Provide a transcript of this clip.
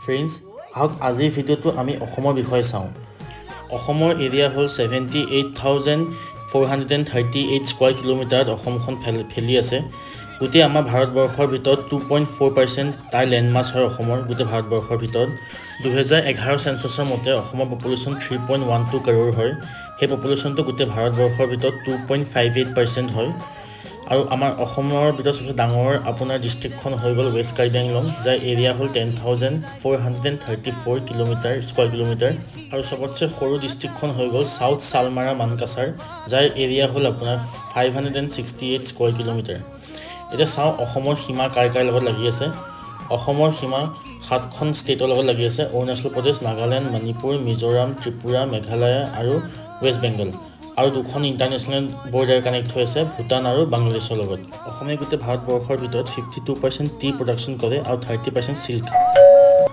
Friends, আহক আজিৰ ভিডিঅ'টো আমি অসমৰ বিষয়ে চাওঁ। অসমৰ এৰিয়া হ'ল 78,438 square কিলোমিটাৰত অসমখন ফেলি আছে। গোটেই আমাৰ ভাৰতবৰ্ষৰ ভিতৰত 2.4% তাৰ লেণ্ডমাছ হয় অসমৰ গোটেই ভাৰতবৰ্ষৰ ভিতৰত। 2011 চেঞ্চাছৰ মতে অসমৰ পপুলেশ্যন 3.12 কৰোৰ হয়। সেই পপুলেশ্যনটো গোটেই ভাৰতবৰ্ষৰ ভিতৰত 2.58% হয়। আৰু আমাৰ অসমৰ ভিতৰত চবচে ডাঙৰ আপোনাৰ ডিষ্ট্ৰিক্টখন হৈ গ'ল ৱেষ্ট কাৰ্বি আংলং, যাৰ এৰিয়া হ'ল 10,434 kilometer, square kilometer। আৰু চবতছে সৰু ডিষ্ট্ৰিক্টখন হৈ গ'ল চাউথ চালমাৰা মানকাছাৰ, যাৰ এৰিয়া হ'ল আপোনাৰ 568 square kilometer। এতিয়া চাওঁ অসমৰ সীমা কাৰ কাৰ লগত লাগি আছে। অসমৰ সীমা সাতখন ষ্টেটৰ লগত লাগি আছে: অৰুণাচল প্ৰদেশ, নাগালেণ্ড, মণিপুৰ, মিজোৰাম, ত্ৰিপুৰা, মেঘালয় আৰু ৱেষ্ট বেংগল। আৰু দুখন ইণ্টাৰনেশ্যনেল বৰ্ডাৰ কানেক্ট হৈ আছে ভূটান আৰু বাংলাদেশৰ লগত। অসমে গোটেই ভাৰতবৰ্ষৰ ভিতৰত 52% টি প্ৰডাকশ্যন কৰে আৰু 30% চিল্ক।